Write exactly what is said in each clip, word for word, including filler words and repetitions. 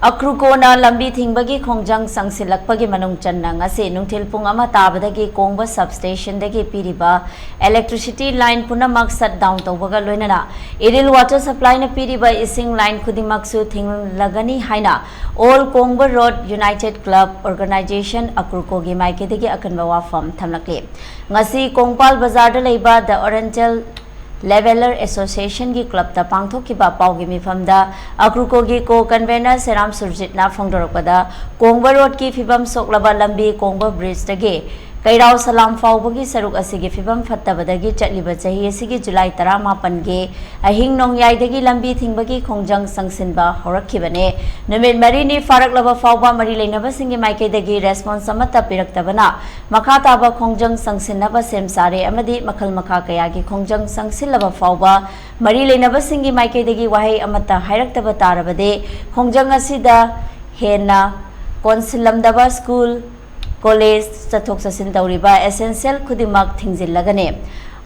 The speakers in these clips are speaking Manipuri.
ꯑꯀ꯭ꯔꯨꯀꯣꯅ ꯂꯝꯕꯤ ꯊꯤꯡꯕꯒꯤ ꯈꯣꯡꯖꯪ ꯆꯪꯁꯤꯜꯂꯛꯄꯒꯤ ꯃꯅꯨꯡ ꯆꯟꯅ ꯉꯁꯤ ꯅꯨꯡꯊꯤꯜ ꯄꯨꯡ ꯑꯃ ꯇꯥꯕꯗꯒꯤ ꯀꯣꯡꯕ ꯁꯕ ꯁ꯭ꯇꯦꯁꯟꯗꯒꯤ ꯄꯤꯔꯤꯕ electricity line ꯄꯨꯝꯅꯃꯛ shut down ꯇꯧꯕꯒ ꯂꯣꯏꯅꯅ ꯏꯔꯤꯜ water supplyꯅ ꯄꯤꯔꯤꯕ ꯏꯁꯤꯡ line ꯈꯨꯗꯤꯡꯃꯛꯁꯨ ꯊꯤꯡꯂꯒꯅꯤ ꯍꯥꯏꯅ All Kongba Road United Club Organization ꯑꯀ꯭ꯔꯨꯀꯣꯒꯤ ꯃꯥꯏꯀꯩꯗꯒꯤ ꯑꯀꯟꯕ ꯋꯥꯐꯝ ꯊꯝꯂꯛꯂꯤ꯫ ꯉꯁꯤ ꯀꯣꯡꯄꯥꯜ ꯕꯖꯥꯔꯗ ꯂꯩꯕ The Oriental Leveller Associationꯒꯤ clubꯇ ꯄꯥꯡꯊꯣꯛꯈꯤꯕ ꯄꯥꯎꯒꯤ ꯃꯤꯐꯝꯗ ꯑꯀ꯭ꯔꯨꯀꯣꯒꯤ co convenor ꯁꯦꯔꯥꯝ ꯁꯨꯔꯖꯤꯠꯅ ꯐꯣꯡꯗꯣꯔꯛꯄꯗ, ꯀꯣꯡꯕ roadꯀꯤ ꯐꯤꯕꯝ ꯁꯣꯛꯂꯕ ꯂꯝꯕꯤ ꯀꯣꯡꯕ bridgeꯇꯒꯤ ꯀꯩꯔꯥꯎ ꯁꯂꯥꯝ ꯐꯥꯎꯕꯒꯤ ꯁꯔꯨꯛ ꯑꯁꯤꯒꯤ ꯐꯤꯕꯝ ꯐꯠꯇꯕꯗꯒꯤ ꯆꯠꯂꯤꯕ ꯆꯍꯤ ꯑꯁꯤꯒꯤ ꯖꯨꯂꯥꯏ ꯇꯔꯥꯃꯥꯄꯟꯒꯤ ꯑꯍꯤꯡ ꯅꯣꯡꯌꯥꯏꯗꯒꯤ ꯂꯝꯕꯤ ꯊꯤꯡꯕꯒꯤ ꯈꯣꯡꯖꯪ ꯆꯪꯁꯤꯟꯕ ꯍꯧꯔꯛꯈꯤꯕꯅꯤ꯫ ꯅꯨꯃꯤꯠ ꯃꯔꯤꯅꯤ ꯐꯥꯔꯛꯂꯕ ꯐꯥꯎꯕ ꯃꯔꯤ ꯂꯩꯅꯕꯁꯤꯡꯒꯤ ꯃꯥꯏꯀꯩꯗꯒꯤ response ꯑꯃꯠꯇ ꯄꯤꯔꯛꯇꯕꯅ ꯃꯈꯥ ꯇꯥꯕ ꯈꯣꯡꯖꯪ ꯆꯪꯁꯤꯟꯅꯕ ꯁꯦꯝ ꯁꯥꯔꯦ ꯑꯃꯗꯤ ꯃꯈꯜ ꯃꯈꯥ ꯀꯌꯥꯒꯤ ꯈꯣꯡꯖꯪ ꯆꯪꯁꯤꯜꯂꯕ ꯐꯥꯎꯕ ꯃꯔꯤ ꯂꯩꯅꯕꯁꯤꯡꯒꯤ ꯃꯥꯏꯀꯩꯗꯒꯤ ꯋꯥꯍꯩ ꯑꯃꯠꯇ ꯍꯥꯏꯔꯛꯇꯕ ꯇꯥꯔꯕꯗꯤ ꯈꯣꯡꯖꯪ ꯑꯁꯤꯗ ꯍꯦꯟꯅ ꯀꯣꯟꯁꯤꯜꯂꯝꯗꯕ ꯁ꯭ꯀꯨꯜ, ꯀꯣꯂꯦꯖ, ꯆꯠꯊꯣꯛ ꯆꯠꯁꯤꯟ ꯇꯧꯔꯤꯕ essential ꯈꯨꯗꯤꯡꯃꯛ ꯊꯤꯡꯖꯤꯜꯂꯒꯅꯤ꯫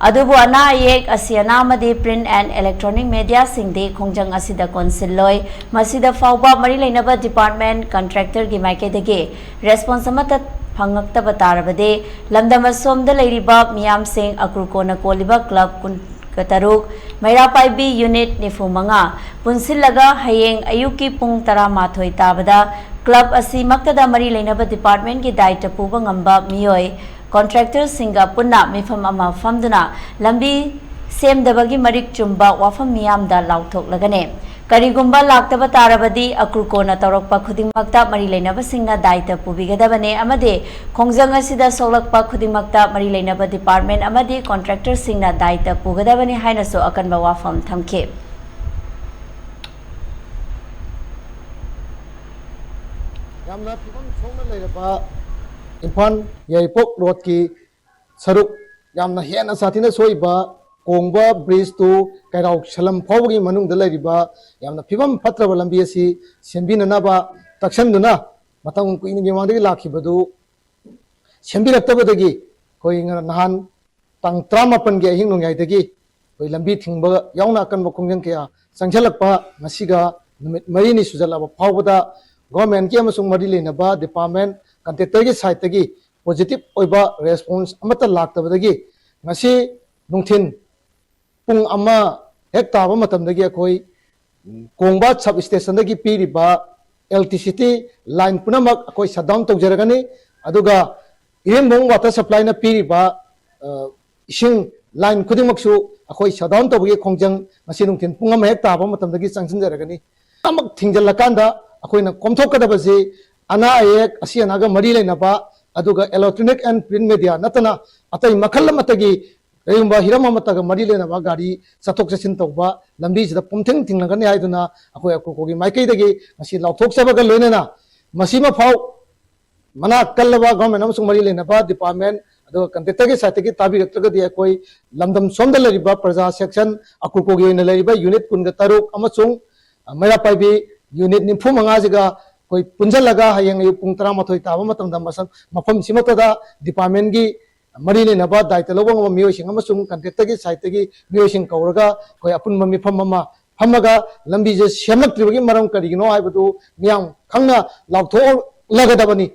ꯑꯗꯨꯕꯨ ꯑꯅꯥ ꯑꯌꯦꯛ, ꯑꯁꯤ ꯑꯅꯥ ꯑꯃꯗꯤ print and electronic mediaꯁꯤꯡꯗꯤ ꯈꯣꯡꯖꯪ ꯑꯁꯤꯗ ꯀꯣꯟꯁꯤꯜꯂꯣꯏ꯫ ꯃꯁꯤꯗ ꯐꯥꯎꯕ ꯃꯔꯤ ꯂꯩꯅꯕ department, contractorꯒꯤ ꯃꯥꯏꯀꯩꯗꯒꯤ response ꯑꯃꯠꯇ ꯐꯪꯉꯛꯇꯕ ꯇꯥꯔꯕꯗꯤ ꯂꯝꯗꯝ ꯑꯁꯣꯝꯗ ꯂꯩꯔꯤꯕ ꯃꯤꯌꯥꯝꯁꯤꯡ, ꯑꯀ꯭ꯔꯨꯀꯣꯅ ꯀꯣꯜꯂꯤꯕ club ꯀꯨꯟ ꯇꯔꯨꯛ, ꯃꯩꯔꯥ ꯄꯥꯏꯕꯤ unit ꯅꯤꯐꯨ ꯃꯉꯥ ꯄꯨꯟꯁꯤꯜꯂꯒ ꯍꯌꯦꯡ ꯑꯌꯨꯛꯀꯤ ꯄꯨꯡ ꯇꯔꯥꯃꯥꯊꯣꯏ ꯇꯥꯕꯗ club ꯑꯁꯤꯃꯛꯇꯗ ꯃꯔꯤ ꯂꯩꯅꯕ departmentꯀꯤ ꯗꯥꯏꯇ ꯄꯨꯕ ꯉꯝꯕ ꯃꯤꯑꯣꯏ contractorꯁꯤꯡꯒ ꯄꯨꯟꯅ ꯃꯤꯐꯝ ꯑꯃ ꯐꯝꯗꯨꯅ ꯂꯝꯕꯤ ꯁꯦꯝꯗꯕꯒꯤ ꯃꯔꯤꯛ ꯆꯨꯝꯕ ꯋꯥꯐꯝ ꯃꯤꯌꯥꯝꯗ ꯂꯥꯎꯊꯣꯛꯂꯒꯅꯤ꯫ ꯀꯔꯤꯒꯨꯝꯕ ꯂꯥꯛꯇꯕ ꯇꯥꯔꯕꯗꯤ ꯑꯀ꯭ꯔꯨꯀꯣꯅ ꯇꯧꯔꯛꯄ ꯈꯨꯗꯤꯡꯃꯛꯇ ꯃꯔꯤ ꯂꯩꯅꯕꯁꯤꯡꯅ ꯗꯥꯏꯇ ꯄꯨꯕꯤꯒꯗꯕꯅꯤ ꯑꯃꯗꯤ ꯈꯣꯡꯖꯪ ꯑꯁꯤꯗ ꯁꯣꯛꯂꯛꯄ ꯈꯨꯗꯤꯡꯃꯛꯇ ꯃꯔꯤ ꯂꯩꯅꯕ department ꯑꯃꯗꯤ contractorꯁꯤꯡꯅ ꯗꯥꯏꯇ ꯄꯨꯒꯗꯕꯅꯤ ꯍꯥꯏꯅꯁꯨ ꯑꯀꯟꯕ ꯋꯥꯐꯝ ꯊꯝꯈꯤ꯫ ꯌꯥꯝꯅ ꯐꯤꯕꯝ ꯁꯣꯛꯅ ꯂꯩꯔꯕ ꯏꯝꯐꯥꯜ ꯌꯥꯏꯔꯤꯄꯣꯛ roadꯀꯤ ꯁꯔꯨꯛ ꯌꯥꯝꯅ ꯍꯦꯟꯅ ꯁꯥꯊꯤꯅ ꯁꯣꯛꯏꯕ ꯀꯣꯡꯕ bridge to ꯀꯩꯔꯥꯎ ꯁꯂꯝ ꯐꯥꯎꯕꯒꯤ ꯃꯅꯨꯡꯗ ꯂꯩꯔꯤꯕ ꯌꯥꯝꯅ ꯐꯤꯕꯝ ꯐꯠꯇ꯭ꯔꯕ ꯂꯝꯕꯤ ꯑꯁꯤ ꯁꯦꯝꯕꯤꯅꯅꯕ ꯇꯛꯁꯟꯗꯨꯅ ꯃꯇꯝ ꯀꯨꯏꯅꯒꯤ ꯃꯃꯥꯡꯗꯒꯤ ꯂꯥꯛꯈꯤꯕꯗꯨ ꯁꯦꯝꯕꯤꯔꯛꯇꯕꯗꯒꯤ ꯑꯩꯈꯣꯏ ꯉ-, ꯅꯍꯥꯟ ꯇꯥꯡ ꯇꯔꯥꯃꯥꯄꯟꯒꯤ ꯑꯍꯤꯡ ꯅꯣꯡꯌꯥꯏꯗꯒꯤ ꯑꯩꯈꯣꯏ ꯂꯝꯕꯤ ꯊꯤꯡꯕ ꯌꯥꯎꯅ ꯑꯀꯟꯕ ꯈꯣꯡꯖꯪ ꯀꯌꯥ ꯆꯪꯁꯤꯜꯂꯛꯄ ꯃꯁꯤꯒ ꯅꯨꯃꯤꯠ ꯃꯔꯤꯅꯤ ꯁꯨꯖꯜꯂꯕ ꯐꯥꯎꯕꯗ ꯒꯣꯔꯃꯦꯟꯒꯤ ꯑꯃꯁꯨꯡ ꯃꯔꯤ ꯂꯩꯅꯕ ꯗꯤꯄꯥꯔꯠꯃꯦꯟ ꯀꯟꯇ꯭ꯔꯦꯛꯇꯔꯒꯤ ꯁꯥꯏꯠꯇꯒꯤ ꯄꯣꯖꯤꯇꯤꯚ ꯑꯣꯏꯕ ꯔꯦꯁꯄꯣꯟꯁ ꯑꯃꯠꯇ ꯂꯥꯛꯇꯕꯗꯒꯤ ꯉꯁꯤ ꯅꯨꯡꯊꯤꯟ ꯄꯨꯡ ꯑꯃ ꯍꯦꯛ ꯇꯥꯕ ꯃꯇꯝꯗꯒꯤ ꯑꯩꯈꯣꯏ ꯀꯣꯡꯕ ꯁꯕ ꯁ꯭ꯇꯦꯁꯟꯗꯒꯤ ꯄꯤꯔꯤꯕ ꯏꯂꯦꯛꯇ꯭ꯔꯤꯁꯤꯇꯤ ꯂꯥꯏꯟ ꯄꯨꯝꯅꯃꯛ ꯑꯩꯈꯣꯏ ꯁꯠ ꯗꯥꯎꯟ ꯇꯧꯖꯔꯒꯅꯤ꯫ ꯑꯗꯨꯒ ꯏꯔꯦꯝꯕꯨꯡ ꯋꯥꯇꯔ ꯁꯄ꯭ꯂꯥꯏꯅ ꯄꯤꯔꯤꯕ ꯏꯁꯤꯡ ꯂꯥꯏꯟ ꯈꯨꯗꯤꯡꯃꯛꯁꯨ ꯑꯩꯈꯣꯏ ꯁꯠ ꯗꯥꯎꯟ ꯇꯧꯕꯒꯤ ꯈꯣꯡꯖꯪ ꯉꯁꯤ ꯅꯨꯡꯊꯤꯜ ꯄꯨꯡ ꯑꯃ ꯍꯦꯛ ꯇꯥꯕ ꯃꯇꯝꯗꯒꯤ ꯆꯪꯁꯤꯟꯖꯔꯒꯅꯤ꯫ ꯄꯨꯝꯅꯃꯛ ꯊꯤꯡꯖꯤꯜꯂꯀꯥꯟꯗ ꯑꯩꯈꯣꯏꯅ ꯀꯣꯝꯊꯣꯛꯀꯗꯕꯁꯤ ꯑꯅꯥ ꯑꯌꯦꯛ ꯑꯁꯤ ꯑꯅꯥꯒ ꯃꯔꯤ ꯂꯩꯅꯕ, ꯑꯗꯨꯒ electronic and print media ꯅꯠꯇꯅ ꯑꯇꯩ ꯃꯈꯜ ꯑꯃꯠꯇꯒꯤ ꯀꯔꯤꯒꯨꯝꯕ ꯍꯤꯔꯝ ꯑꯃꯠꯇꯒ ꯃꯔꯤ ꯂꯩꯅꯕ ꯒꯥꯔꯤ ꯆꯠꯊꯣꯛ ꯆꯠꯁꯤꯟ ꯇꯧꯕ ꯂꯝꯕꯤꯁꯤꯗ ꯄꯨꯝꯊꯤꯡ ꯊꯤꯡꯂꯒꯅꯤ ꯍꯥꯏꯗꯨꯅ ꯑꯩꯈꯣꯏ ꯑꯀꯣꯀꯣꯒꯤ ꯃꯥꯏꯀꯩꯗꯒꯤ ꯉꯁꯤ ꯂꯥꯎꯊꯣꯛꯆꯕꯒ ꯂꯣꯏꯅꯅ ꯃꯁꯤꯃ ꯐꯥꯎ ꯃꯅꯥꯛ ꯀꯜꯂꯕ ꯒꯣꯔꯃꯦꯟ ꯑꯃꯁꯨꯡ ꯃꯔꯤ ꯂꯩꯅꯕ ꯗꯤꯄꯥꯔꯠꯃꯦꯟ ꯑꯗꯨꯒ ꯀꯟꯇ꯭ꯔꯦꯛꯇꯔꯒꯤ ꯁꯥꯏꯠꯇꯒꯤ ꯇꯥꯕꯤꯔꯛꯇ꯭ꯔꯒꯗꯤ ꯑꯩꯈꯣꯏ ꯂꯝꯗꯝ ꯁꯣꯝꯗ ꯂꯩꯔꯤꯕ ꯄ꯭ꯔꯖꯥ ꯁꯦꯛꯁꯟ ꯑꯀꯣꯀꯣꯒꯤ ꯑꯣꯏꯅ ꯂꯩꯔꯤꯕ ꯌꯨꯅꯤꯠ ꯀꯨꯟꯒ ꯇꯔꯨꯛ ꯑꯃꯁꯨꯡ ꯃꯩꯔꯥ ꯄꯥꯏꯕꯤ ꯌꯨꯅꯤꯠ ꯅꯤꯐꯨ ꯃꯉꯥꯁꯤꯒ ꯑꯩꯈꯣꯏ ꯄꯨꯟꯁꯤꯜꯂꯒ ꯍꯌꯦꯡ ꯑꯌꯨꯛ ꯄꯨꯡ ꯇꯔꯥꯃꯥꯊꯣꯏ ꯇꯥꯕ ꯃꯇꯝꯗ ꯃꯐꯝꯁꯤꯃꯛꯇꯗ ꯗꯤꯄꯥꯔꯠꯃꯦꯟꯒꯤ ꯃꯔꯤ ꯂꯩꯅꯕ ꯗꯥꯏꯇ ꯂꯧꯕ ꯉꯝꯕ ꯃꯤꯑꯣꯏꯁꯤꯡ ꯑꯃꯁꯨꯡ ꯀꯟꯇ꯭ꯔꯦꯛꯇꯔꯒꯤ ꯁꯥꯏꯠꯇꯒꯤ ꯃꯤꯑꯣꯏꯁꯤꯡ ꯀꯧꯔꯒ ꯑꯩꯈꯣꯏ ꯑꯄꯨꯟꯕ ꯃꯤꯐꯝ ꯑꯃ ꯐꯝꯃꯒ ꯂꯝꯕꯤꯁꯦ ꯁꯦꯝꯂꯛꯇ꯭ꯔꯤꯕꯒꯤ ꯃꯔꯝ ꯀꯔꯤꯒꯤꯅꯣ ꯍꯥꯏꯕꯗꯨ ꯃꯤꯌꯥꯝ ꯈꯪꯅ ꯂꯥꯎꯊꯣꯛꯂꯒꯗꯕꯅꯤ꯫